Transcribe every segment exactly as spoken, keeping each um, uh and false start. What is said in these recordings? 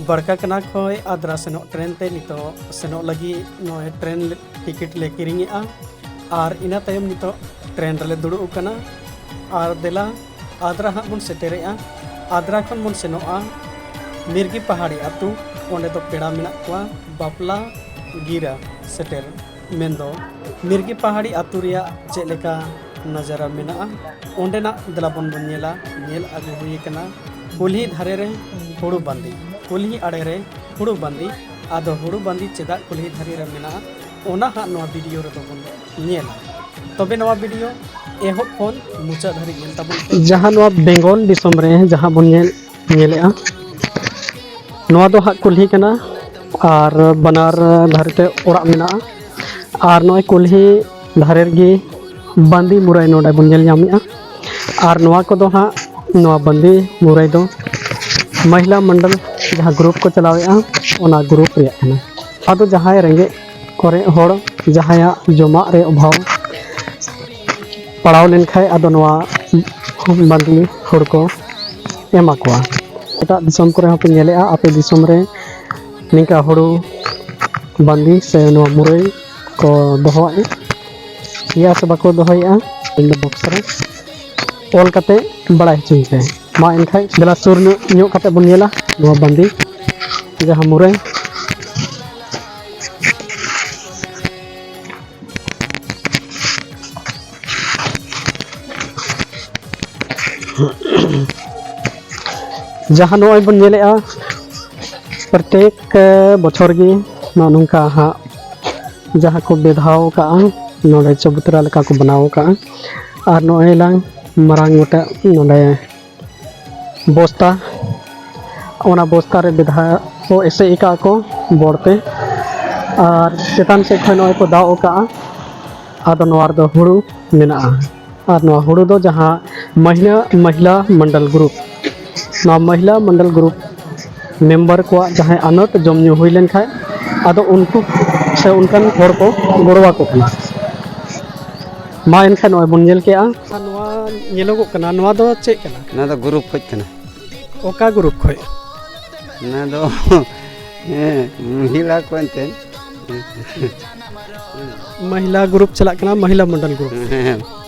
ᱵᱟᱲᱠᱟᱠᱟᱱᱟ ᱠᱷᱚᱱ ᱟᱫᱽᱨᱟ ᱥᱮᱱᱚᱜ ᱴᱨᱮᱱ ᱛᱮ ᱱᱤᱛᱚᱜ ᱥᱮᱱᱚᱜ ᱞᱟᱹᱜᱤᱫ ᱱᱚᱜᱼᱚᱭ ᱴᱨᱮᱱ ᱴᱤᱠᱤᱴ ᱞᱮ ᱠᱤᱨᱤᱧᱮᱜᱼᱟ᱾ ᱟᱨ ᱤᱱᱟᱹ ᱛᱟᱭᱚᱢ ᱱᱤᱛᱚᱜ ᱴᱨᱮᱱ ᱨᱮᱞᱮ ᱫᱩᱲᱩᱵ ᱟᱠᱟᱱᱟ᱾ ᱟᱨ ᱫᱮᱞᱟ, ᱟᱫᱽᱨᱟ ᱦᱟᱸᱜ ᱵᱚᱱ ᱥᱮᱴᱮᱨᱮᱜᱼᱟ᱾ ᱟᱫᱽᱨᱟ ᱠᱷᱚᱱ ᱵᱚᱱ ᱥᱮᱱᱚᱜᱼᱟ ᱢᱤᱨᱜᱤ ᱯᱟᱦᱟᱲᱤ ᱟᱹᱛᱩ, ᱚᱸᱰᱮ ᱫᱚ ᱯᱮᱲᱟ ᱢᱮᱱᱟᱜ ᱠᱚᱣᱟ, ᱵᱟᱯᱞᱟ ᱜᱤᱨᱟ ᱥᱮᱴᱮᱨ ᱢᱮᱱᱫᱚ ᱢᱤᱨᱜᱤ ᱯᱟᱦᱟᱲᱤ ᱟᱹᱛᱩ ᱨᱮᱭᱟᱜ ᱪᱮᱫ ᱞᱮᱠᱟ ᱱᱟᱡᱟᱨᱟ ᱢᱮᱱᱟᱜᱼᱟ, ᱚᱸᱰᱮᱱᱟᱜ ᱫᱮᱞᱟ ᱵᱚᱱ ᱵᱚᱱ ᱧᱮᱞᱟ᱾ ᱧᱮᱞ ᱟᱹᱜᱩ ᱦᱩᱭ ᱟᱠᱟᱱᱟ ᱠᱩᱞᱦᱤ ᱫᱷᱟᱨᱮ ᱨᱮ ᱦᱩᱲᱩ ᱵᱟᱸᱫᱤ, ᱠᱩᱞᱦᱤ ᱟᱲᱮ ᱨᱮ ᱦᱩᱲᱩ ᱵᱟᱸᱫᱤ᱾ ᱟᱫᱚ ᱦᱩᱲᱩ ᱵᱟᱸᱫᱤ ᱪᱮᱫᱟᱜ ᱠᱩᱞᱦᱤ ᱫᱷᱟᱨᱮ ᱨᱮ ᱢᱮᱱᱟᱜᱼᱟ, ᱚᱱᱟ ᱦᱟᱸᱜ ᱱᱚᱣᱟ ᱵᱷᱤᱰᱤᱭᱳ ᱨᱮᱫᱚ ᱵᱚᱱ ᱧᱮᱞᱟ᱾ ᱛᱚᱵᱮ ᱱᱚᱣᱟ ᱵᱷᱤᱰᱤᱭᱳ ᱮᱦᱚᱵ ᱠᱷᱚᱱ ᱢᱩᱪᱟᱹᱫ ᱫᱷᱟᱹᱨᱤᱡ ᱧᱮᱞ ᱛᱟᱵᱚᱱ ᱯᱮ᱾ ᱡᱟᱦᱟᱸ ᱱᱚᱣᱟ ᱵᱮᱝᱜᱚᱞ ᱫᱤᱥᱚᱢ ᱨᱮ ᱡᱟᱦᱟᱸ ᱵᱚᱱ ᱧᱮᱞ ᱧᱮᱞᱮᱜᱼᱟ, ᱱᱚᱣᱟ ᱫᱚ ᱦᱟᱸᱜ ᱠᱩᱞᱦᱤ ᱠᱟᱱᱟ ᱟᱨ ᱵᱟᱱᱟᱨ ᱫᱷᱟᱨᱮ ᱛᱮ ᱚᱲᱟᱜ ᱢᱮᱱᱟᱜᱼᱟ᱾ ᱟᱨ ᱱᱚᱜᱼᱚᱭ ᱠᱩᱞᱦᱤ ᱫᱷᱟᱨᱮ ᱨᱮᱜᱮ ᱵᱟᱸᱫᱤ ᱢᱩᱨᱟᱹᱭ ᱱᱚᱰᱮ ᱵᱚᱱ ᱧᱮᱞ ᱧᱟᱢᱮᱜᱼᱟ᱾ ᱟᱨ ᱱᱚᱣᱟ ᱠᱚᱫᱚ ᱦᱟᱸᱜ, ᱱᱚᱣᱟ ᱵᱟᱸᱫᱤ ᱢᱩᱨᱟᱹᱭ ᱫᱚ ᱢᱚᱦᱤᱞᱟ ᱢᱚᱱᱰᱚᱞ ᱡᱟᱦᱟᱸ ᱜᱨᱩᱯ ᱠᱚ ᱪᱟᱞᱟᱣᱮᱜᱼᱟ, ᱚᱱᱟ ᱜᱨᱩᱯ ᱨᱮᱭᱟᱜ ᱠᱟᱱᱟ᱾ ᱟᱫᱚ ᱡᱟᱦᱟᱸᱭ ᱨᱮᱸᱜᱮᱡ ᱚᱨᱮᱡ ᱦᱚᱲ, ᱡᱟᱦᱟᱸᱭᱟᱜ ᱡᱚᱢᱟᱜ ᱨᱮ ᱚᱵᱷᱟᱵᱽ ᱯᱟᱲᱟᱣ ᱞᱮᱱᱠᱷᱟᱡ, ᱟᱫᱚ ᱱᱚᱣᱟ ᱵᱟᱸᱫᱤ ᱦᱚᱲ ᱠᱚ ᱮᱢᱟ ᱠᱚᱣᱟ᱾ ᱮᱴᱟᱜ ᱫᱤᱥᱚᱢ ᱠᱚᱨᱮ ᱦᱚᱸᱯᱮ ᱧᱮᱞᱮᱜᱼᱟ, ᱟᱯᱮ ᱫᱤᱥᱚᱢ ᱨᱮ ᱱᱤᱝᱠᱟ ᱦᱩᱲᱩ ᱵᱟᱸᱫᱤ ᱥᱮ ᱱᱚᱣᱟ ᱢᱩᱨᱟᱹᱭ ᱠᱚ ᱫᱚᱦᱚᱭᱮᱫᱼᱟ ᱥᱮ ᱵᱟᱠᱚ ᱫᱚᱦᱚᱭᱮᱫᱼᱟ, ᱤᱧ ᱫᱚ ᱵᱚᱠᱥ ᱨᱮ ᱚᱞ ᱠᱟᱛᱮ ᱵᱟᱲᱟᱭ ᱦᱚᱪᱚᱧ ᱯᱮ᱾ ᱢᱟ ᱮᱱᱠᱷᱟᱱ ᱫᱮᱞᱟ ᱥᱩᱨ ᱧᱚᱜ, ᱧᱚᱜ ᱠᱟᱛᱮ ᱵᱚᱱ ᱧᱮᱞᱟ ᱱᱚᱣᱟ ᱵᱟᱸᱫᱤ ᱡᱟᱦᱟᱸ ᱢᱩᱨᱟᱹᱭ᱾ ᱡᱟᱦᱟᱸ ᱱᱚᱜᱼᱚᱭ ᱵᱚᱱ ᱧᱮᱞᱮᱜᱼᱟ, ᱯᱨᱚᱛᱮᱠ ᱵᱚᱪᱷᱚᱨ ᱜᱮ ᱱᱚᱜᱼᱚ ᱱᱚᱝᱠᱟ ᱦᱟᱸᱜ ᱡᱟᱦᱟᱸ ᱠᱚ ᱵᱮᱫᱷᱟᱣ ᱠᱟᱜᱼᱟ, ᱱᱚᱰᱮ ᱪᱚᱵᱩᱛᱨᱟ ᱞᱮᱠᱟ ᱠᱚ ᱵᱮᱱᱟᱣ ᱠᱟᱜᱼᱟ᱾ ᱟᱨ ᱱᱚᱜᱼᱚᱭ ᱞᱟᱝ ᱢᱟᱨᱟᱝ ᱢᱤᱫᱴᱟᱝ ᱱᱚᱰᱮ ᱵᱚᱥᱛᱟ, ᱚᱱᱟ ᱵᱚᱥᱛᱟ ᱨᱮ ᱵᱮᱫᱷᱟ ᱠᱚ ᱮᱥᱮᱫ ᱟᱠᱟᱫ ᱠᱚ ᱵᱚᱲ ᱛᱮ, ᱟᱨ ᱪᱮᱛᱟᱱ ᱥᱮᱫ ᱠᱷᱚᱱ ᱱᱚᱜᱼᱚᱭ ᱠᱚ ᱫᱟᱵ ᱟᱠᱟᱜᱼᱟ᱾ ᱟᱫᱚ ᱱᱚᱣᱟ ᱨᱮᱫᱚ ᱦᱩᱲᱩ ᱢᱮᱱᱟᱜᱼᱟ᱾ ᱟᱨ ᱱᱚᱣᱟ ᱦᱩᱲᱩ ᱫᱚ ᱡᱟᱦᱟᱸ ᱢᱟᱹᱦᱱᱟᱹ ᱢᱚᱦᱤᱞᱟ ᱢᱚᱱᱰᱚᱞ ᱜᱨᱩᱯ, ᱱᱚᱣᱟ ᱢᱚᱦᱤᱞᱟ ᱢᱚᱱᱰᱚᱞ ᱜᱨᱩᱯ ᱢᱮᱢᱵᱟᱨ ᱠᱚᱣᱟᱜ ᱡᱟᱦᱟᱸᱭ ᱟᱱᱟᱴ ᱡᱚᱢ ᱧᱩ ᱦᱩᱭ ᱞᱮᱱᱠᱷᱟᱱ, ᱟᱫᱚ ᱩᱱᱠᱩ ᱥᱮ ᱚᱱᱠᱟᱱ ᱦᱚᱲ ᱠᱚ ᱜᱚᱲᱚ ᱟᱠᱚ ᱠᱟᱱᱟ᱾ ᱢᱟ ᱮᱱᱠᱷᱟᱱ ᱱᱚᱜᱼᱚᱭ ᱵᱚᱱ ᱧᱮᱞ ᱠᱮᱜᱼᱟ᱾ ᱟᱨ ᱱᱚᱣᱟ ᱧᱮᱞᱚᱜᱚᱜ ᱠᱟᱱᱟ, ᱱᱚᱣᱟ ᱫᱚ ᱪᱮᱫ ᱠᱟᱱᱟ? ᱱᱚᱣᱟ ᱫᱚ ᱜᱨᱩᱯ ᱠᱷᱚᱡ ᱠᱟᱱᱟ᱾ ᱚᱠᱟ ᱜᱨᱩᱯ ᱠᱷᱚᱡ? ᱚᱱᱟ ᱫᱚ ᱦᱮᱸ, ᱢᱚᱦᱤᱞᱟ ᱠᱚ ᱮᱱᱛᱮᱫ᱾ ᱢᱚᱦᱤᱞᱟ ᱜᱨᱩᱯ ᱪᱟᱞᱟᱜ ᱠᱟᱱᱟ, ᱢᱚᱦᱤᱞᱟ ᱢᱚᱱᱰᱚᱞ ᱜᱨᱩᱯ᱾ ᱦᱮᱸ, ᱦᱮᱸ,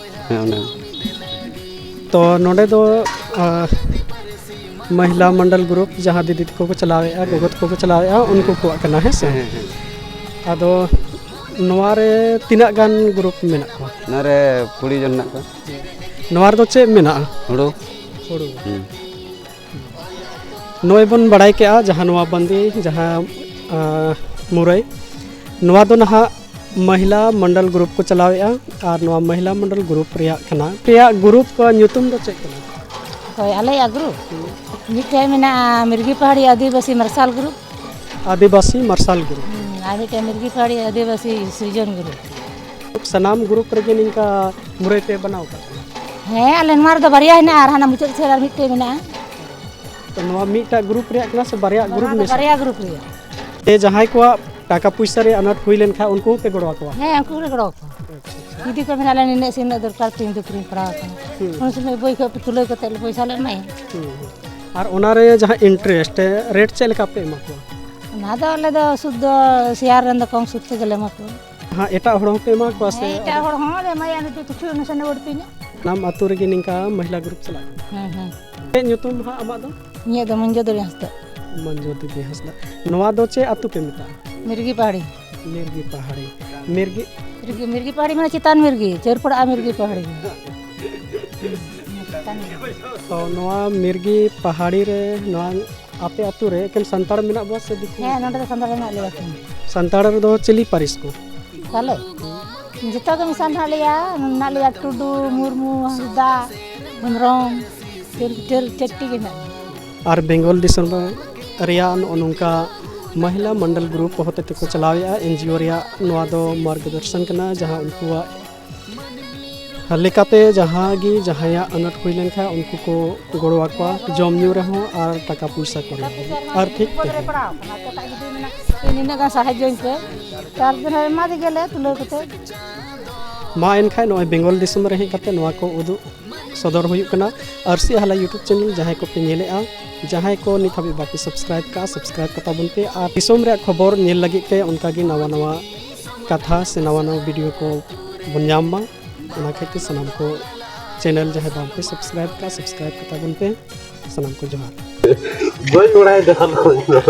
ᱦᱮᱸ, ᱚᱱᱟ᱾ ᱛᱚ ᱱᱚᱰᱮ ᱫᱚ ᱢᱚᱦᱤᱞᱟ ᱢᱚᱱᱰᱚᱞ ᱜᱨᱩᱯ ᱡᱟᱦᱟᱸ ᱫᱤᱫᱤ ᱛᱟᱠᱚ ᱠᱚ ᱪᱟᱞᱟᱣᱮᱫᱼᱟ, ᱜᱚᱜᱚ ᱛᱟᱠᱚ ᱠᱚ ᱪᱟᱞᱟᱣᱮᱫᱼᱟ, ᱩᱱᱠᱩ ᱠᱚᱣᱟᱜ ᱠᱟᱱᱟ, ᱦᱮᱸ ᱥᱮ? ᱦᱮᱸ, ᱦᱮᱸ᱾ ᱟᱫᱚ ᱱᱚᱣᱟ ᱨᱮ ᱛᱤᱱᱟᱹᱜ ᱜᱟᱱ ᱜᱨᱩᱯ ᱢᱮᱱᱟᱜ ᱠᱚᱣᱟ? ᱱᱚᱣᱟ ᱨᱮ ᱠᱩᱲᱤ ᱡᱚᱱ ᱢᱮᱱᱟᱜ ᱠᱚᱣᱟ᱾ ᱱᱚᱣᱟ ᱨᱮᱫᱚ ᱪᱮᱫ ᱢᱮᱱᱟᱜᱼᱟ? ᱦᱩᱲᱩ᱾ ᱦᱩᱲᱩ᱾ ᱦᱩᱸ᱾ ᱱᱚᱜᱼᱚᱭ ᱵᱚᱱ ᱵᱟᱲᱟᱭ ᱠᱮᱜᱼᱟ ᱡᱟᱦᱟᱸ ᱱᱚᱣᱟ ᱵᱟᱸᱫᱮ, ᱡᱟᱦᱟᱸ, ᱟᱸ, ᱢᱩᱨᱟᱹᱭ, ᱱᱚᱣᱟ ᱫᱚ ᱱᱟᱦᱟᱜ ᱢᱚᱦᱤᱞᱟ ᱢᱚᱱᱰᱚᱞ ᱜᱨᱩᱯ ᱠᱚ ᱪᱟᱞᱟᱣᱮᱫᱼᱟ ᱟᱨ ᱱᱚᱣᱟ ᱢᱚᱦᱤᱞᱟ ᱢᱚᱱᱰᱚᱞ ᱜᱨᱩᱯ ᱨᱮᱭᱟᱜ ᱠᱟᱱᱟ᱾ ᱟᱯᱮᱭᱟᱜ ᱜᱨᱩᱯ ᱧᱩᱛᱩᱢ ᱫᱚ ᱪᱮᱫ ᱠᱟᱱᱟ? ᱦᱳᱭ, ᱟᱞᱮᱭᱟᱜ ᱜᱨᱩᱯ ᱢᱤᱫᱴᱮᱡ ᱢᱮᱱᱟᱜᱼᱟ ᱢᱤᱨᱜᱤ ᱯᱟᱦᱟᱲᱤ ᱟᱹᱫᱤᱵᱟᱹᱥᱤ ᱢᱟᱨᱥᱟᱞ ᱜᱨᱩᱯ᱾ ᱟᱹᱫᱤᱵᱟᱹᱥᱤ ᱢᱟᱨᱥᱟᱞ ᱜᱨᱩᱯ᱾ ᱦᱩᱸ, ᱟᱨ ᱢᱤᱫᱴᱮᱡ ᱢᱤᱨᱜᱤ ᱯᱟᱦᱟᱲᱤ ᱟᱹᱫᱤᱵᱟᱹᱥᱤ ᱥᱤᱨᱡᱚᱱ ᱜᱨᱩᱯ᱾ ᱥᱟᱱᱟᱢ ᱜᱨᱩᱯ ᱨᱮᱜᱮ ᱱᱤᱝᱠᱟ ᱢᱩᱨᱟᱹᱭ ᱯᱮ ᱵᱮᱱᱟᱣ ᱠᱟᱜ ᱠᱟᱱᱟ? ᱦᱮᱸ, ᱟᱞᱮ ᱱᱚᱣᱟ ᱨᱮᱫᱚ ᱵᱟᱨᱭᱟ ᱦᱮᱱᱟᱜᱼᱟ ᱟᱨ ᱦᱟᱱᱟ ᱢᱩᱪᱟᱹᱫ ᱥᱮᱫ ᱟᱨ ᱢᱤᱫᱴᱮᱡ ᱢᱮᱱᱟᱜᱼᱟ᱾ ᱛᱚ ᱱᱚᱣᱟ ᱢᱤᱫᱴᱟᱜ ᱜᱨᱩᱯ ᱨᱮᱭᱟᱜ ᱠᱟᱱᱟ ᱥᱮ ᱵᱟᱨᱭᱟ ᱜᱨᱩᱯ ᱱᱚᱣᱟ ᱫᱚ ᱢᱮᱥᱟ? ᱵᱟᱨᱭᱟ ᱜᱨᱩᱯ ᱨᱮᱭᱟᱜ᱾ ᱛᱮ ᱡᱟᱦᱟᱸᱭ ᱠᱚᱣᱟᱜ ᱴᱟᱠᱟ ᱯᱚᱭᱥᱟ ᱨᱮᱭᱟᱜ ᱟᱱᱟᱴ ᱦᱩᱭ ᱞᱮᱱᱠᱷᱟᱱ ᱩᱱᱠᱩ ᱦᱚᱸᱯᱮ ᱜᱚᱲᱚ ᱟᱠᱚᱣᱟ? ᱦᱮᱸ, ᱩᱱᱠᱩ ᱦᱚᱸᱞᱮ ᱜᱚᱲᱚ ᱟᱠᱚᱣᱟ᱾ ᱟᱪᱪᱷᱟ, ᱟᱪᱪᱷᱟ᱾ ᱡᱩᱫᱤ ᱠᱚ ᱢᱮᱱᱟ, "ᱟᱞᱮ ᱱᱤᱱᱟᱹᱜ ᱥᱮ ᱱᱤᱱᱟᱹᱜ ᱫᱚᱨᱠᱟᱨ, ᱛᱮᱦᱮᱧ ᱫᱚ ᱠᱤᱨᱤᱧ ᱯᱟᱲᱟᱣ ᱟᱠᱟᱱᱟ", ᱦᱩᱸ᱾ ᱩᱱ ᱥᱚᱢᱚᱭ ᱵᱳᱭ ᱠᱷᱚᱡ ᱛᱩᱞᱟᱹᱣ ᱠᱟᱛᱮ ᱞᱮ ᱯᱚᱭᱥᱟ ᱞᱮ ᱮᱢᱟᱭᱟ᱾ ᱦᱩᱸ, ᱦᱩᱸ᱾ ᱟᱨ ᱚᱱᱟ ᱨᱮ ᱡᱟᱦᱟᱸ ᱤᱱᱴᱟᱨᱮᱥᱴ ᱨᱮᱴ ᱪᱮᱫ ᱞᱮᱠᱟ ᱯᱮ ᱮᱢᱟ ᱠᱚᱣᱟ? ᱚᱱᱟ ᱫᱚ ᱟᱞᱮ ᱫᱚ ᱥᱩᱫ ᱫᱚ ᱥᱮᱭᱟᱨ ᱨᱮᱱ ᱫᱚ ᱠᱚᱢ ᱥᱩᱫ ᱛᱮᱜᱮ ᱞᱮ ᱮᱢᱟ ᱠᱚᱣᱟ᱾ ᱦᱮᱸ, ᱮᱴᱟᱜ ᱦᱚᱲ ᱦᱚᱸᱯᱮ ᱮᱢᱟ ᱠᱚᱣᱟ ᱥᱮ? ᱦᱮᱸ, ᱮᱴᱟᱜ ᱦᱚᱲ ᱦᱚᱸ ᱞᱮ ᱮᱢᱟᱭᱟ, ᱱᱤᱛᱚᱜ ᱠᱤᱪᱷᱩ ᱱᱟᱥᱮ ᱱᱟᱜ ᱵᱟᱹᱲᱛᱤ ᱧᱚᱜ᱾ ᱥᱟᱱᱟᱢ ᱟᱹᱛᱩ ᱨᱮᱜᱮ ᱱᱤᱝᱠᱟ ᱢᱚᱦᱤᱞᱟ ᱜᱨᱩᱯ ᱪᱟᱞᱟᱜ ᱠᱟᱱᱟ? ᱦᱮᱸ, ᱦᱮᱸ᱾ ᱪᱮᱫ ᱧᱩᱛᱩᱢ ᱦᱟᱸᱜ ᱟᱢᱟᱜ ᱫᱚ? ᱤᱧᱟᱹᱜ ᱫᱚ ᱢᱚᱧᱡᱩᱫᱚᱨᱤ ᱦᱟᱸᱥᱫᱟ᱾ ᱢᱚᱧᱡᱩᱫᱚᱨᱤ ᱦᱟᱸᱥᱫᱟ᱾ ᱱᱚᱣᱟ ᱫᱚ ᱪᱮᱫ ᱟᱹᱛᱩ ᱯᱮ ᱢᱮᱛᱟᱜᱼᱟ? ᱢᱤᱨᱜᱤ ᱯᱟᱦᱟᱲᱤ᱾ ᱢᱤᱨᱜᱤ ᱯᱟᱦᱟᱲᱤ᱾ ᱢᱤᱨᱜᱤ? ᱢᱤᱨᱜᱤ, ᱢᱤᱨᱜᱤ ᱯᱟᱦᱟᱲᱤ ᱢᱟᱱᱮ ᱪᱮᱛᱟᱱ ᱢᱤᱨᱜᱤ, ᱪᱟᱹᱨᱯᱟᱲᱟ ᱢᱤᱨᱜᱤ ᱯᱟᱦᱟᱲᱤ᱾ ᱪᱮᱛᱟᱱ ᱢᱤᱨᱜᱤ᱾ ᱛᱚ, ᱱᱚᱣᱟ ᱢᱤᱨᱜᱤ ᱯᱟᱦᱟᱲᱤ ᱨᱮ ᱱᱚᱣᱟ ᱟᱯᱮ ᱟᱹᱛᱩ ᱨᱮ ᱮᱠᱮᱱ ᱥᱟᱱᱛᱟᱲ ᱢᱮᱱᱟᱜ ᱵᱚᱣᱟ ᱥᱮ ᱫᱤᱠᱩ? ᱦᱮᱸ, ᱱᱚᱰᱮ ᱫᱚ ᱥᱟᱱᱛᱟᱲ ᱢᱮᱱᱟᱜ ᱞᱮᱭᱟ ᱮᱠᱮᱱ᱾ ᱥᱟᱱᱛᱟᱲ ᱨᱮᱫᱚ ᱪᱤᱞᱤ ᱯᱟᱹᱨᱤᱥ ᱠᱚ? ᱟᱞᱮ? ᱡᱚᱛᱚ ᱜᱮ ᱢᱮᱥᱟ ᱢᱮᱱᱟᱜ ᱞᱮᱭᱟ, ᱢᱮᱱᱟᱜ ᱞᱮᱭᱟ ᱴᱩᱰᱩ, ᱢᱩᱨᱢᱩ, ᱦᱟᱸᱥᱫᱟ, ᱦᱮᱢᱵᱨᱚᱢ, ᱪᱟᱹᱨ-, ᱪᱟᱹᱨ-, ᱪᱟᱹᱨᱴᱤ ᱜᱮ ᱢᱮᱱᱟᱜ ᱞᱮᱭᱟ᱾ ᱟᱨ ᱵᱮᱝᱜᱚᱞ ᱫᱤᱥᱚᱢ ᱨᱮᱭᱟᱜ ᱱᱚᱜᱼᱚ ᱱᱚᱝᱠᱟ ᱢᱚᱦᱤᱞᱟ ᱢᱚᱱᱰᱚᱞ ᱜᱨᱩᱯ ᱦᱚᱛᱮ ᱛᱮᱠᱚ ᱪᱟᱞᱟᱣᱮᱫᱼᱟ, ᱮᱱ ᱡᱤ ᱳ ᱨᱮᱭᱟᱜ ᱱᱚᱣᱟ ᱫᱚ ᱢᱟᱨᱜᱚᱫᱚᱨᱥᱚᱱ ᱠᱟᱱᱟ, ᱡᱟᱦᱟᱸ ᱩᱱᱠᱩᱣᱟᱜ ᱞᱮᱠᱟᱛᱮ ᱡᱟᱦᱟᱸ ᱜᱮ ᱡᱟᱦᱟᱸᱭᱟᱜ ᱟᱱᱟᱴ ᱦᱩᱭ ᱞᱮᱱᱠᱷᱟᱱ ᱩᱱᱠᱩ ᱠᱚ ᱜᱚᱲᱚ ᱟᱠᱚᱣᱟ, ᱡᱚᱢ ᱧᱩ ᱨᱮᱦᱚᱸ ᱟᱨ ᱴᱟᱠᱟ ᱯᱚᱭᱥᱟ ᱠᱚᱨᱮ ᱦᱚᱸ᱾ ᱟᱨ ᱴᱷᱤᱠ ᱛᱮ ᱵᱤᱯᱚᱫ ᱨᱮ ᱯᱟᱲᱟᱣ ᱟᱠᱟᱱᱟ, ᱚᱠᱚᱭᱴᱟᱜ ᱡᱩᱫᱤ ᱢᱮᱱᱟ, "ᱤᱧ ᱱᱤᱱᱟᱹᱜ ᱜᱟᱱ ᱥᱟᱦᱟᱡᱽᱡᱚᱧ ᱯᱮ", ᱪᱟᱨ ᱫᱤᱱ ᱨᱮ ᱮᱢᱟ ᱫᱮᱜᱮᱞᱮ ᱛᱩᱞᱟᱹᱣ ᱠᱟᱛᱮ᱾ ᱢᱟ ᱮᱱᱠᱷᱟᱱ ᱱᱚᱜᱼᱚᱭ ᱵᱮᱝᱜᱚᱞ ᱫᱤᱥᱚᱢ ᱨᱮ ᱦᱮᱡ ᱠᱟᱛᱮ ᱱᱚᱣᱟ ᱠᱚ ᱩᱫᱩᱜ ᱥᱚᱫᱚᱨ ᱦᱩᱭᱩᱜ ᱠᱟᱱᱟ ᱟᱹᱨᱥᱤ ᱟᱦᱞᱟ YouTube ᱪᱮᱱᱮᱞ᱾ ᱡᱟᱦᱟᱸᱭ ᱠᱚᱯᱮ ᱧᱮᱞᱮᱫᱼᱟ, ᱡᱟᱦᱟᱸᱭ ᱠᱚ ᱱᱤᱛ ᱦᱟᱹᱵᱤᱡ ᱵᱟᱯᱮ ᱥᱟᱵᱥᱠᱨᱟᱭᱤᱵ ᱠᱟᱜᱼᱟ, ᱥᱟᱵᱥᱠᱨᱟᱭᱤᱵ ᱠᱟᱛᱟ ᱵᱚᱱ ᱯᱮ᱾ ᱟᱨ ᱫᱤᱥᱚᱢ ᱨᱮᱭᱟᱜ ᱠᱷᱚᱵᱚᱨ ᱧᱮᱞ ᱞᱟᱹᱜᱤᱫ ᱛᱮ ᱚᱱᱠᱟᱜᱮ ᱱᱟᱣᱟ ᱱᱟᱣᱟ ᱠᱟᱛᱷᱟ ᱥᱮ ᱱᱟᱣᱟ ᱱᱟᱣᱟ ᱵᱷᱤᱰᱤᱭᱳ ᱠᱚ ᱵᱚᱱ ᱧᱟᱢ ᱢᱟ, ᱚᱱᱟ ᱠᱷᱟᱹᱛᱤᱨ ᱥᱟᱱᱟᱢ ᱠᱚ ᱪᱮᱱᱮᱞ ᱡᱟᱦᱟᱸᱭ ᱵᱟᱝ ᱯᱮ ᱥᱟᱵᱥᱠᱨᱟᱭᱤᱵ ᱠᱟᱜᱼᱟ, ᱥᱟᱵᱥᱠᱨᱟᱭᱤᱵ ᱠᱟᱛᱟ ᱵᱚᱱ ᱯᱮ᱾ ᱥᱟᱱᱟᱢ ᱠᱚ ᱡᱚᱦᱟᱨ᱾ ᱵᱟᱹᱧ ᱵᱟᱲᱟᱭ ᱫᱟ ᱚᱱᱟ ᱫᱚ᱾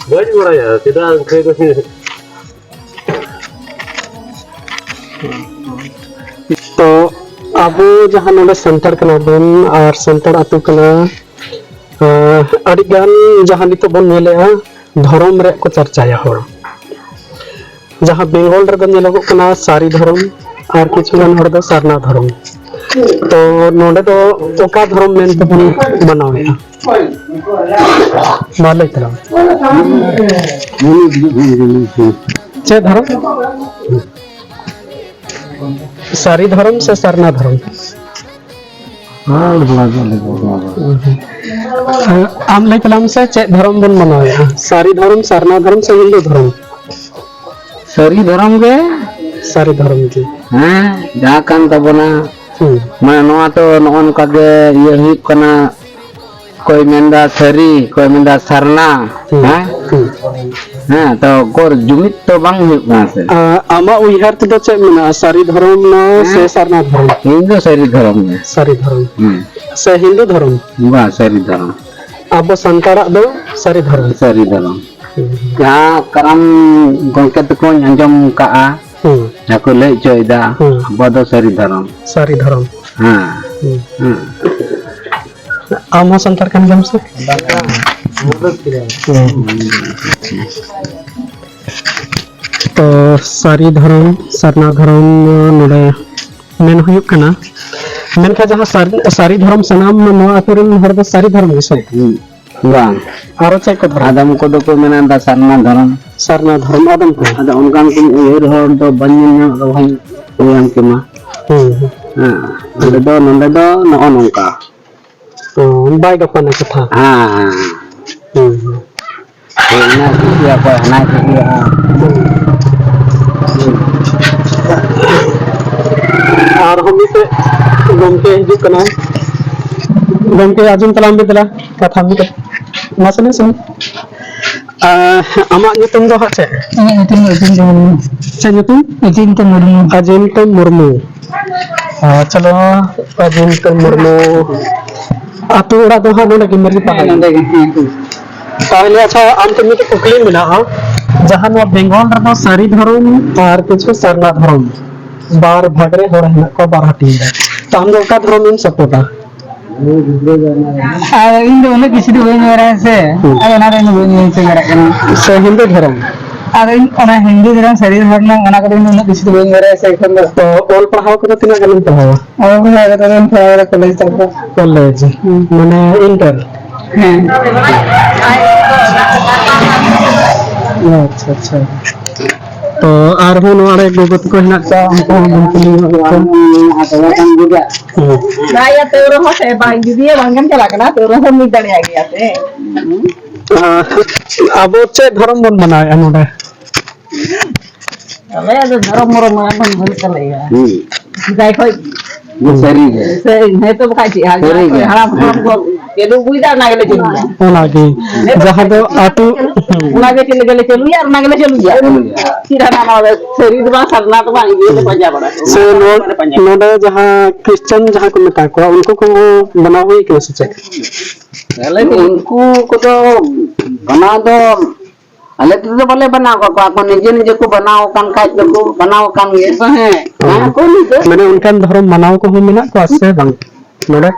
ᱵᱟᱹᱧ ᱵᱟᱲᱟᱭᱟ ᱪᱮᱫᱟᱜ ᱚᱱᱠᱟ ᱫᱚ᱾ ᱛᱚ ᱟᱵᱚ ᱡᱟᱦᱟᱸ ᱱᱚᱰᱮ ᱥᱟᱱᱛᱟᱲ ᱠᱟᱱᱟ ᱵᱚᱱ ᱟᱨ ᱥᱟᱱᱛᱟᱲ ᱟᱹᱛᱩ ᱠᱟᱱᱟ, ᱟᱹᱰᱤ ᱜᱟᱱ ᱡᱟᱦᱟᱸ ᱱᱤᱛᱚᱜ ᱵᱚᱱ ᱧᱮᱞᱮᱜᱼᱟ, ᱫᱷᱚᱨᱚᱢ ᱨᱮᱭᱟᱜ ᱠᱚ ᱪᱟᱨᱪᱟᱭᱟ ᱦᱚᱲ᱾ ᱡᱟᱦᱟᱸ ᱵᱮᱝᱜᱚᱞ ᱨᱮᱫᱚ ᱧᱮᱞᱚᱜᱚᱜ ᱠᱟᱱᱟ ᱥᱟᱹᱨᱤ ᱫᱷᱚᱨᱚᱢ, ᱟᱨ ᱠᱤᱪᱷᱩ ᱜᱟᱱ ᱦᱚᱲ ᱫᱚ ᱥᱟᱨᱱᱟ ᱫᱷᱚᱨᱚᱢ᱾ ᱛᱚ ᱱᱚᱰᱮ ᱫᱚ ᱚᱠᱟ ᱫᱷᱚᱨᱚᱢ ᱢᱮᱱ ᱛᱮᱵᱚᱱ ᱢᱟᱱᱟᱣᱮᱫᱼᱟ? ᱢᱟ ᱞᱟᱹᱭ ᱛᱟᱞᱟᱝ ᱢᱮ᱾ ᱪᱮᱫ ᱫᱷᱚᱨᱚᱢ? ᱥᱟᱹᱨᱤ ᱫᱷᱚᱨᱚᱢ ᱥᱮ ᱥᱟᱨᱱᱟ ᱫᱷᱚᱨᱚᱢ? ᱟᱢ ᱞᱟᱹᱭ ᱛᱟᱞᱟᱝ ᱢᱮᱥᱮ, ᱪᱮᱫ ᱫᱷᱚᱨᱚᱢ ᱵᱚᱱ ᱢᱟᱱᱟᱣᱮᱫᱼᱟ? ᱥᱟᱹᱨᱤ ᱫᱷᱚᱨᱚᱢ, ᱥᱟᱨᱱᱟ ᱫᱷᱚᱨᱚᱢ ᱥᱮ ᱦᱤᱱᱫᱩ ᱫᱷᱚᱨᱚᱢ? ᱥᱟᱹᱨᱤ ᱫᱷᱚᱨᱚᱢ ᱜᱮ᱾ ᱥᱟᱹᱨᱤ ᱫᱷᱚᱨᱚᱢ ᱜᱮ᱾ ᱦᱮᱸ, ᱡᱟᱦᱟᱸ ᱠᱟᱱ ᱛᱟᱵᱚᱱᱟ᱾ ᱦᱩᱸ᱾ ᱢᱟᱱᱮ ᱱᱚᱣᱟ ᱛᱚ ᱱᱚᱜᱼᱚ ᱱᱚᱝᱠᱟ ᱜᱮ ᱤᱭᱟᱹ ᱦᱩᱭᱩᱜ ᱠᱟᱱᱟ, ᱚᱠᱚᱭ ᱢᱮᱱᱫᱟ ᱥᱟᱹᱨᱤ, ᱚᱠᱚᱭ ᱢᱮᱱᱫᱟ ᱥᱟᱨᱱᱟ᱾ ᱦᱩᱸ᱾ ᱦᱮᱸ? ᱦᱩᱸ᱾ ᱦᱮᱸ, ᱛᱚ ᱚᱠᱚᱨ ᱡᱩᱢᱤᱫ ᱛᱚ ᱵᱟᱝ ᱦᱩᱭᱩᱜ ᱠᱟᱱᱟ ᱥᱮ᱾ ᱟ-, ᱟᱢᱟᱜ ᱩᱭᱦᱟᱹᱨ ᱛᱮᱫᱚ ᱪᱮᱫ ᱢᱮᱱᱟᱜᱼᱟ, ᱥᱟᱹᱨᱤ ᱫᱷᱚᱨᱚᱢ ᱥᱮ ᱦᱮᱸ? ᱥᱟᱨᱱᱟ ᱫᱷᱚᱨᱚᱢ? ᱤᱧ ᱫᱚ ᱥᱟᱹᱨᱤ ᱫᱷᱚᱨᱚᱢ ᱜᱮ᱾ ᱥᱟᱹᱨᱤ ᱫᱷᱚᱨᱚᱢ᱾ ᱦᱩᱸ᱾ ᱥᱮ ᱦᱤᱱᱫᱩ ᱫᱷᱚᱨᱚᱢ? ᱵᱟᱝ, ᱥᱟᱹᱨᱤ ᱫᱷᱚᱨᱚᱢ᱾ ᱟᱵᱚ ᱥᱟᱱᱛᱟᱲᱟᱜ ᱫᱚ ᱥᱟᱹᱨᱤ ᱫᱷᱚᱨᱚᱢ᱾ ᱥᱟᱹᱨᱤ ᱫᱷᱚᱨᱚᱢ᱾ ᱦᱩᱸ᱾ ᱡᱟᱦᱟᱸ ᱠᱟᱨᱟᱢ ᱜᱚᱢᱠᱮ ᱛᱟᱠᱚᱧ ᱟᱸᱡᱚᱢ ᱠᱟᱜᱼᱟ, ᱦᱩᱸ᱾ ᱡᱟᱦᱟᱸ ᱠᱚ ᱞᱟᱹᱭ ᱦᱚᱪᱚᱭᱮᱫᱟ, ᱦᱩᱸ᱾ ᱟᱵᱚ ᱫᱚ ᱥᱟᱹᱨᱤ ᱫᱷᱚᱨᱚᱢ᱾ ᱥᱟᱹᱨᱤ ᱫᱷᱚᱨᱚᱢ᱾ ᱦᱮᱸ᱾ ᱦᱩᱸ᱾ ᱦᱮᱸ᱾ ᱟᱢ ᱦᱚᱸ ᱥᱟᱱᱛᱟᱲ ᱠᱟᱱ ᱜᱮᱭᱟᱢ ᱥᱮ? ᱦᱩᱸ᱾ ᱛᱚ ᱥᱟᱹᱨᱤ ᱫᱷᱚᱨᱚᱢ, ᱥᱟᱨᱱᱟ ᱫᱷᱚᱨᱚᱢ ᱱᱚᱰᱮ ᱢᱮᱱ ᱦᱩᱭᱩᱜ ᱠᱟᱱᱟ, ᱢᱮᱱᱠᱷᱟᱱ ᱡᱟᱦᱟᱸ ᱥᱟᱹᱨᱤ, ᱥᱟᱹᱨᱤ ᱫᱷᱚᱨᱚᱢ ᱥᱟᱱᱟᱢ ᱱᱚᱣᱟ ᱟᱹᱛᱩ ᱨᱮᱱ ᱦᱚᱲ ᱫᱚ ᱥᱟᱹᱨᱤ ᱫᱷᱚᱨᱚᱢ ᱜᱮᱥᱮ? ᱦᱩᱸ᱾ ᱵᱟᱝ᱾ ᱟᱨᱚ ᱪᱮᱫ ᱠᱚ ᱫᱷᱚᱨᱚᱢ? ᱟᱫᱚᱢ ᱠᱚᱫᱚ ᱠᱚ ᱢᱮᱱᱟ ᱫᱟ ᱥᱟᱨᱱᱟ ᱫᱷᱚᱨᱚᱢ᱾ ᱥᱟᱨᱱᱟ ᱫᱷᱚᱨᱚᱢ, ᱟᱫᱚᱢ ᱠᱚ? ᱟᱫᱚ ᱚᱱᱠᱟᱱ ᱠᱚ ᱩᱭᱦᱟᱹᱨ ᱦᱚᱲ ᱫᱚ ᱵᱟᱹᱧ ᱧᱮᱞ ᱧᱟᱢ ᱨᱮᱦᱚᱸᱧ ᱞᱟᱹᱭᱟᱢ ᱠᱮᱢᱟ᱾ ᱦᱩᱸ, ᱦᱩᱸ᱾ ᱦᱮᱸ, ᱟᱞᱮ ᱫᱚ ᱱᱚᱰᱮ ᱫᱚ ᱱᱚᱜᱼᱚ ᱱᱚᱝᱠᱟ᱾ ᱚ, ᱵᱟᱭ ᱜᱟᱯᱟᱱᱟ ᱠᱟᱛᱷᱟ᱾ ᱦᱮᱸ, ᱦᱮᱸ, ᱦᱮᱸ᱾ ᱦᱩᱸ, ᱦᱩᱸ᱾ ᱦᱳᱭ, ᱚᱱᱟ ᱪᱮᱫ ᱦᱩᱭᱩᱜᱼᱟ, ᱚᱠᱚᱭ ᱦᱟᱱᱟ ᱪᱮᱫ ᱦᱩᱭᱩᱜᱼᱟ᱾ ᱦᱩᱸ᱾ ᱟᱨᱦᱚᱸ ᱢᱤᱫᱴᱮᱡ ᱜᱚᱢᱠᱮ ᱦᱤᱡᱩᱜ ᱠᱟᱱᱟᱭ᱾ ᱜᱚᱢᱠᱮ, ᱟᱸᱡᱚᱢ ᱛᱟᱞᱟᱝ ᱢᱮ ᱫᱮᱞᱟ, ᱠᱟᱛᱷᱟ ᱢᱤᱫᱴᱮᱡ᱾ ᱢᱟᱥᱮ ᱞᱟᱹᱭ ᱥᱮ᱾ ᱟᱢᱟᱜ ᱧᱩᱛᱩᱢ ᱫᱚ ᱦᱟᱸᱜ ᱪᱮᱫ? ᱤᱧᱟᱹᱜ ᱧᱩᱛᱩᱢ ᱫᱚ ᱚᱪᱤᱱᱛᱚ ᱢᱩᱨᱢᱩ᱾ ᱪᱮᱫ ᱧᱩᱛᱩᱢ? ᱚᱪᱤᱱᱛᱚ ᱢᱩᱨᱢᱩ᱾ ᱚᱪᱤᱱᱛᱚ ᱢᱩᱨᱢᱩ᱾ ᱟᱪᱪᱷᱟ, ᱪᱚᱞᱚ, ᱚᱪᱤᱱᱛᱚ ᱢᱩᱨᱢᱩ᱾ ᱟᱹᱛᱩ ᱚᱲᱟᱜ ᱫᱚ ᱦᱟᱸᱜ ᱱᱚᱰᱮ ᱜᱮ, ᱢᱟᱹᱨᱤ ᱯᱟᱦᱟᱲ᱾ ᱦᱮᱸ, ᱱᱚᱰᱮ ᱜᱮ, ᱦᱮᱸ᱾ ᱛᱟᱦᱚᱞᱮ ᱟᱪᱪᱷᱟ, ᱟᱢ ᱴᱷᱮᱱ ᱢᱤᱫᱴᱮᱡ ᱠᱩᱠᱞᱤ ᱢᱮᱱᱟᱜᱼᱟ, ᱡᱟᱦᱟᱸ ᱱᱚᱣᱟ ᱵᱮᱝᱜᱚᱞ ᱨᱮᱫᱚ ᱥᱟᱹᱨᱤ ᱫᱷᱚᱨᱚᱢ ᱟᱨ ᱠᱤᱪᱷᱩ ᱥᱟᱨᱱᱟ ᱫᱷᱚᱨᱚᱢ ᱵᱟᱨ ᱵᱷᱟᱜᱽ ᱨᱮ ᱦᱚᱲ ᱦᱮᱱᱟᱜ ᱠᱚᱣᱟ, ᱵᱟᱨ ᱦᱟᱹᱴᱤᱧ ᱨᱮ᱾ ᱛᱚ ᱟᱢ ᱫᱚ ᱚᱠᱟ ᱫᱷᱚᱨᱚᱢ ᱮᱢ ᱥᱟᱯᱳᱨᱴᱟ? ᱟᱨ ᱤᱧ ᱫᱚ ᱩᱱᱟᱹᱜ ᱠᱤᱪᱷᱩ ᱫᱚ ᱵᱟᱹᱧ ᱵᱟᱲᱟᱭᱟ ᱥᱮ, ᱦᱩᱸ᱾ ᱟᱨ ᱚᱱᱟ ᱫᱚ ᱤᱧ ᱫᱚ ᱵᱟᱹᱧ ᱢᱮᱱ ᱦᱚᱪᱚ ᱫᱟᱲᱮᱭᱟᱜ ᱠᱟᱱᱟ᱾ ᱥᱮ ᱦᱤᱱᱫᱩ ᱫᱷᱚᱨᱚᱢ? ᱟᱫᱚ ᱤᱧ ᱚᱱᱟ ᱦᱤᱱᱫᱩ ᱫᱷᱚᱨᱚᱢ, ᱥᱟᱹᱨᱤ ᱫᱷᱚᱨᱚᱢ, ᱚᱱᱟ ᱠᱚᱫᱚ ᱤᱧ ᱫᱚ ᱩᱱᱟᱹᱜ ᱠᱤᱪᱷᱩ ᱫᱚ ᱵᱟᱹᱧ ᱵᱟᱲᱟᱭᱟ ᱥᱮ ᱮᱠᱷᱚᱱ ᱫᱚ᱾ ᱛᱚ ᱚᱞ ᱯᱟᱲᱦᱟᱣ ᱠᱚᱫᱚ ᱛᱤᱱᱟᱹᱜ ᱜᱟᱱᱮᱢ ᱯᱟᱲᱦᱟᱣᱟ? ᱚᱞ ᱯᱟᱲᱦᱟᱣ ᱠᱟᱛᱮ ᱫᱚᱧ ᱯᱟᱲᱦᱟᱣ ᱠᱟᱫᱟ ᱠᱚᱞᱮᱡᱽ ᱛᱚᱠ ᱫᱚ᱾ ᱠᱚᱞᱮᱡᱽ? ᱦᱩᱸ᱾ ᱢᱟᱱᱮ ᱤᱱᱴᱟᱨ? ᱦᱮᱸ᱾ ᱟᱪᱪᱷᱟ, ᱟᱪᱪᱷᱟ᱾ ᱛᱚ ᱟᱨᱦᱚᱸ ᱱᱚᱣᱟ ᱨᱮ ᱜᱚᱜᱚ ᱛᱟᱠᱚ ᱦᱮᱱᱟᱜ ᱠᱚᱣᱟ, ᱩᱱᱠᱩ ᱦᱚᱸ ᱵᱚᱱ ᱠᱩᱞᱤ ᱧᱚᱜ ᱠᱚᱣᱟ᱾ ᱦᱩᱸ᱾ ᱵᱟᱭᱟ ᱛᱟᱹᱣ ᱨᱮᱦᱚᱸ ᱥᱮ ᱵᱟᱝ, ᱡᱩᱫᱤ ᱵᱟᱝ ᱜᱮᱢ ᱪᱟᱞᱟᱜ ᱠᱟᱱᱟ, ᱛᱟᱹᱣ ᱨᱮᱦᱚᱸ ᱢᱤᱫ ᱫᱟᱲᱮᱭᱟᱜ ᱜᱮᱭᱟ ᱥᱮ᱾ ᱟᱸ, ᱟᱵᱚ ᱪᱮᱫ ᱫᱷᱚᱨᱚᱢ ᱵᱚᱱ ᱢᱟᱱᱟᱣᱮᱫᱼᱟ ᱱᱚᱰᱮ? ᱟᱞᱮᱭᱟᱜ ᱫᱚ ᱫᱷᱚᱨᱚᱢ ᱢᱚᱨᱚᱢ ᱢᱟ ᱵᱟᱹᱱᱩᱜ ᱛᱟᱞᱮᱭᱟ᱾ ᱦᱩᱸ᱾ ᱥᱮᱫᱟᱭ ᱠᱷᱚᱡ ᱥᱟᱹᱨᱤ ᱜᱮ᱾ ᱥᱮ ᱦᱮᱸ ᱛᱚ ᱵᱟᱠᱷᱟᱡ ᱪᱮᱫ? ᱦᱟᱲᱟᱢ, ᱥᱟᱹᱨᱤ ᱜᱮ᱾ ᱦᱟᱲᱟᱢ ᱦᱟᱯᱲᱟᱢ ᱠᱚ ᱪᱟᱹᱞᱩ ᱟᱹᱜᱩᱭᱮᱫᱟ, ᱚᱱᱟ ᱜᱮᱞᱮ ᱪᱟᱹᱞᱩᱭᱟ᱾ ᱚᱱᱟᱜᱮ᱾ ᱡᱟᱦᱟᱸ ᱫᱚ ᱟᱹᱛᱩ, ᱦᱩᱸ᱾ ᱚᱱᱟ ᱜᱮ ᱪᱮᱫ ᱞᱮᱠᱟ ᱞᱮ ᱪᱟᱹᱞᱩᱭᱟ, ᱚᱱᱟ ᱜᱮᱞᱮ ᱪᱟᱹᱞᱩᱭᱟ᱾ ᱪᱟᱹᱞᱩᱭᱟ᱾ ᱪᱮᱫ ᱦᱟᱱᱟ ᱱᱟᱣᱟ ᱫᱚ ᱥᱟᱹᱨᱤ ᱫᱚ ᱵᱟᱝ, ᱥᱟᱨᱱᱟ ᱫᱚ ᱵᱟᱝ, ᱤᱭᱟᱹ ᱫᱚ ᱯᱟᱸᱡᱟ ᱵᱟᱲᱟ ᱠᱚ᱾ ᱥᱮ ᱱᱚ-, ᱯᱟᱸᱡᱟ ᱵᱟᱲᱟ᱾ ᱱᱚᱰᱮ ᱡᱟᱦᱟᱸ ᱠᱷᱨᱤᱥᱪᱟᱱ ᱡᱟᱦᱟᱸ ᱠᱚ ᱢᱮᱛᱟ ᱠᱚᱣᱟ, ᱩᱱᱠᱩ ᱠᱚᱦᱚᱸ ᱵᱮᱱᱟᱣ ᱦᱩᱭ ᱠᱟᱱᱟ ᱥᱮ ᱪᱮᱫ? ᱟᱞᱮ ᱫᱚ ᱩᱱᱠᱩ ᱠᱚᱫᱚ ᱵᱮᱱᱟᱣ ᱫᱚ ᱟᱞᱮ ᱛᱮᱫᱚ ᱵᱟᱞᱮ ᱵᱮᱱᱟᱣ ᱠᱟᱜ ᱠᱚᱣᱟ, ᱟᱠᱚ ᱱᱤᱡᱮ ᱱᱤᱡᱮ ᱠᱚ ᱵᱮᱱᱟᱣ ᱟᱠᱟᱱ ᱠᱷᱟᱡ ᱫᱚᱠᱚ ᱵᱮᱱᱟᱣ ᱟᱠᱟᱱ ᱜᱮᱭᱟ᱾ ᱦᱮᱸ᱾ ᱦᱮᱸ, ᱠᱚ ᱱᱤᱡᱮ᱾ ᱢᱟᱱᱮ ᱚᱱᱠᱟᱱ ᱫᱷᱚᱨᱚᱢ ᱢᱟᱱᱟᱣ ᱠᱚᱦᱚᱸ ᱢᱮᱱᱟᱜ ᱠᱚᱣᱟ ᱥᱮ ᱵᱟᱝ ᱱᱚᱰᱮ?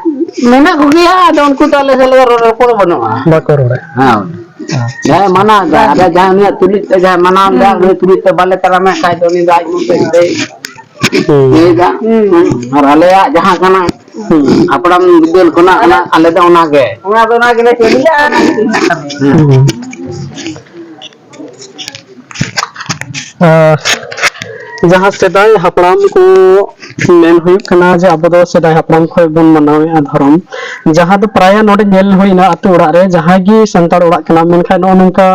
ᱢᱮᱱᱟᱜ ᱠᱚᱜᱮᱭᱟ, ᱟᱫᱚ ᱩᱱᱠᱩ ᱫᱚ ᱟᱞᱮ ᱥᱟᱞᱟᱜ ᱨᱚᱲ ᱨᱚᱯᱚᱲ ᱵᱟᱹᱱᱩᱜᱼᱟ᱾ ᱵᱟᱠᱚ ᱨᱚᱲᱟ᱾ ᱦᱮᱸ᱾ ᱟᱪᱪᱷᱟ᱾ ᱡᱟᱦᱟᱸᱭ ᱢᱟᱱᱟᱣ ᱮᱫᱟ, ᱟᱫᱚ ᱡᱟᱦᱟᱸᱭ ᱩᱱᱤᱭᱟᱜ ᱛᱩᱞᱩᱡ ᱛᱮ ᱡᱟᱦᱟᱸᱭ ᱢᱟᱱᱟᱣ ᱮᱫᱟ, ᱦᱩᱸ᱾ ᱩᱱᱤ ᱛᱩᱞᱩᱡ ᱛᱮ ᱵᱟᱞᱮ ᱛᱟᱲᱟᱢᱮᱫ ᱠᱷᱟᱡ ᱫᱚ ᱩᱱᱤ ᱫᱚ ᱟᱡ ᱢᱚᱛᱚ ᱤᱭᱟᱹᱭ ᱦᱩᱸ᱾ ᱤᱭᱟᱹᱭᱮᱫᱟ᱾ ᱦᱩᱸ᱾ ᱟᱨ ᱟᱞᱮᱭᱟᱜ ᱡᱟᱦᱟᱸ ᱠᱟᱱᱟ, ᱦᱩᱸ᱾ ᱦᱟᱯᱲᱟᱢ ᱵᱤᱫᱟᱹᱞ ᱠᱷᱚᱱᱟᱜ ᱚᱱᱟ, ᱟᱞᱮ ᱫᱚ ᱚᱱᱟᱜᱮ᱾ ᱚᱱᱟ ᱫᱚ ᱚᱱᱟ ᱜᱮᱞᱮ ᱠᱟᱹᱢᱤᱭᱟ᱾ ᱦᱩᱸ᱾ ᱟᱨ ᱡᱟᱦᱟᱸ ᱥᱮᱫᱟᱭ ᱦᱟᱯᱲᱟᱢ ᱠᱚ ᱢᱮᱱ ᱦᱩᱭᱩᱜ ᱠᱟᱱᱟ ᱡᱮ ᱟᱵᱚ ᱫᱚ ᱥᱮᱫᱟᱭ ᱦᱟᱯᱲᱟᱢ ᱠᱷᱚᱱ ᱵᱚᱱ ᱢᱟᱱᱟᱣᱮᱫᱼᱟ ᱫᱷᱚᱨᱚᱢ, ᱡᱟᱦᱟᱸ ᱫᱚ ᱯᱨᱟᱭ ᱱᱚᱰᱮ ᱧᱮᱞ ᱦᱩᱭᱱᱟ ᱟᱹᱛᱩ ᱚᱲᱟᱜ ᱨᱮ ᱡᱟᱦᱟᱸᱭ ᱜᱮ ᱥᱟᱱᱛᱟᱲ ᱚᱲᱟᱜ ᱠᱟᱱᱟ, ᱢᱮᱱᱠᱷᱟᱱ ᱱᱚᱜᱼᱚ ᱱᱚᱝᱠᱟ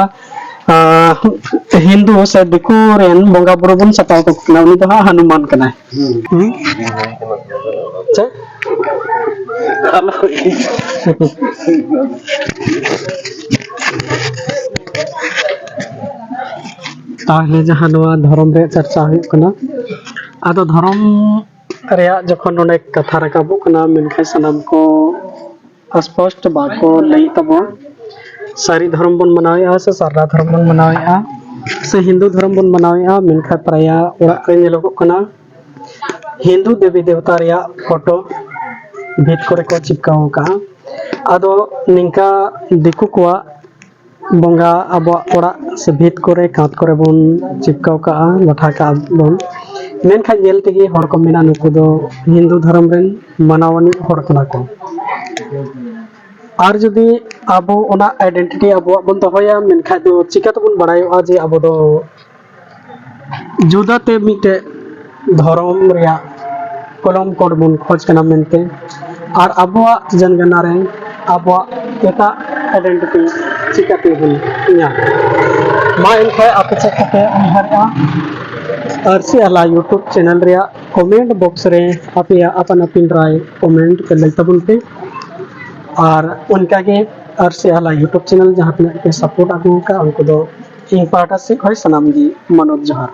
ᱟᱸ, ᱦᱤᱱᱫᱩ ᱥᱮ ᱫᱤᱠᱩ ᱨᱮᱱ ᱵᱚᱸᱜᱟ ᱵᱩᱨᱩ ᱵᱚᱱ ᱥᱟᱯᱲᱟᱣ ᱠᱚ ᱠᱟᱱᱟ, ᱩᱱᱤ ᱫᱚ ᱦᱟᱸᱜ ᱦᱟᱱᱩᱢᱟᱱ ᱠᱟᱱᱟᱭ᱾ ᱦᱩᱸ᱾ ᱪᱮᱫ? ᱛᱟᱦᱞᱮ ᱡᱟᱦᱟᱸ ᱱᱚᱣᱟ ᱫᱷᱚᱨᱚᱢ ᱨᱮᱭᱟᱜ ᱪᱟᱨᱪᱟ ᱦᱩᱭᱩᱜ ᱠᱟᱱᱟ, ᱟᱫᱚ ᱫᱷᱚᱨᱚᱢ ᱨᱮᱭᱟᱜ ᱡᱚᱠᱷᱚᱱ ᱱᱚᱰᱮ ᱠᱟᱛᱷᱟ ᱨᱟᱠᱟᱵᱚᱜ ᱠᱟᱱᱟ, ᱢᱮᱱᱠᱷᱟᱱ ᱥᱟᱱᱟᱢ ᱠᱚ ᱥᱯᱚᱥᱴ ᱵᱟᱠᱚ ᱞᱟᱹᱭᱮᱫ ᱛᱟᱵᱚᱱ᱾ ᱥᱟᱹᱨᱤ ᱫᱷᱚᱨᱚᱢ ᱵᱚᱱ ᱢᱟᱱᱟᱣᱮᱫᱼᱟ ᱥᱮ ᱥᱟᱨᱱᱟ ᱫᱷᱚᱨᱚᱢ ᱵᱚᱱ ᱢᱟᱱᱟᱣᱮᱫᱼᱟ ᱥᱮ ᱦᱤᱱᱫᱩ ᱫᱷᱚᱨᱚᱢ ᱵᱚᱱ ᱢᱟᱱᱟᱣᱮᱫᱼᱟ, ᱢᱮᱱᱠᱷᱟᱱ ᱯᱨᱟᱭᱟ ᱚᱲᱟᱜ ᱨᱮ ᱧᱮᱞᱚᱜᱚᱜ ᱠᱟᱱᱟ ᱦᱤᱱᱫᱩ ᱫᱮᱵᱤ ᱫᱮᱵᱛᱟ ᱨᱮᱭᱟᱜ ᱯᱷᱳᱴᱳ ᱵᱷᱤᱛ ᱠᱚᱨᱮ ᱠᱚ ᱪᱤᱯᱠᱟᱣ ᱟᱠᱟᱜᱼᱟ᱾ ᱟᱫᱚ ᱱᱤᱝᱠᱟ ᱫᱤᱠᱩ ᱠᱚᱣᱟᱜ ᱵᱚᱸᱜᱟ ᱟᱵᱚᱣᱟᱜ ᱚᱲᱟᱜ ᱥᱮ ᱵᱷᱤᱛ ᱠᱚᱨᱮ, ᱠᱟᱸᱛ ᱠᱚᱨᱮ ᱵᱚᱱ ᱪᱤᱯᱠᱟᱣ ᱠᱟᱜᱼᱟ, ᱞᱟᱴᱷᱟ ᱠᱟᱜᱼᱟ ᱵᱚᱱ, ᱢᱮᱱᱠᱷᱟᱱ ᱧᱮᱞ ᱛᱮᱜᱮ ᱦᱚᱲ ᱠᱚ ᱢᱮᱱᱟ, "ᱱᱩᱠᱩ ᱫᱚ ᱦᱤᱱᱫᱩ ᱫᱷᱚᱨᱚᱢ ᱨᱮᱱ ᱢᱟᱱᱟᱣ ᱟᱹᱱᱤᱡ ᱦᱚᱲ ᱠᱟᱱᱟ ᱠᱚ᱾" ᱟᱨ ᱡᱩᱫᱤ ᱟᱵᱚ ᱚᱱᱟ ᱟᱭᱰᱮᱱᱴᱤᱴᱤ ᱟᱵᱚᱣᱟᱜ ᱵᱚᱱ ᱫᱚᱦᱚᱭᱟ, ᱢᱮᱱᱠᱷᱟᱱ ᱫᱚ ᱪᱤᱠᱟ ᱛᱮᱵᱚᱱ ᱵᱟᱲᱟᱭᱚᱜᱼᱟ ᱡᱮ ᱟᱵᱚ ᱫᱚ ᱡᱩᱫᱟᱹᱛᱮ ᱢᱤᱫᱴᱮᱡ ᱫᱷᱚᱨᱚᱢ ᱨᱮᱭᱟᱜ ᱠᱚᱞᱚᱢ ᱠᱳᱰ ᱵᱚᱱ ᱠᱷᱚᱡᱽ ᱠᱟᱱᱟ ᱢᱮᱱᱛᱮ? ᱟᱨ ᱟᱵᱚᱣᱟᱜ ᱡᱟᱱᱜᱟᱱᱟ ᱨᱮ ᱟᱵᱚᱣᱟᱜ ᱮᱴᱟᱜ ᱟᱭᱰᱮᱱᱴᱤᱴᱤ ᱪᱤᱠᱟᱹᱛᱮ ᱵᱚᱱ ᱧᱟᱢᱟ? ᱢᱟ ᱮᱱᱠᱷᱟᱱ ᱟᱯᱮ ᱪᱮᱫ ᱠᱚᱯᱮ ᱩᱭᱦᱟᱹᱨᱮᱜᱼᱟ? ᱟᱹᱨᱥᱤ ᱟᱦᱞᱟ YouTube ᱪᱮᱱᱮᱞ ᱨᱮᱭᱟᱜ ᱠᱚᱢᱮᱱᱴ ᱵᱚᱠᱥ ᱨᱮ ᱟᱯᱮᱭᱟᱜ ᱟᱯᱟᱱ ᱟᱹᱯᱤᱱ ᱨᱟᱭ ᱠᱚᱢᱮᱱᱴ ᱯᱮ ᱞᱟᱹᱭ ᱛᱟᱵᱚᱱ ᱯᱮ᱾ ᱟᱨ ᱚᱱᱠᱟᱜᱮ ᱟᱹᱨᱥᱤ ᱟᱦᱞᱟ YouTube ᱪᱮᱱᱮᱞ ᱡᱟᱦᱟᱸ ᱛᱤᱱᱟᱹᱜ ᱯᱮ ᱥᱟᱯᱳᱨᱴ ᱟᱹᱜᱩ ᱟᱠᱟᱫ, ᱩᱱᱠᱩ ᱫᱚ ᱤᱧ ᱯᱟᱦᱴᱟ ᱥᱮᱫ ᱠᱷᱚᱱ ᱥᱟᱱᱟᱢ ᱜᱮ ᱢᱟᱱᱚᱛ ᱡᱚᱦᱟᱨ᱾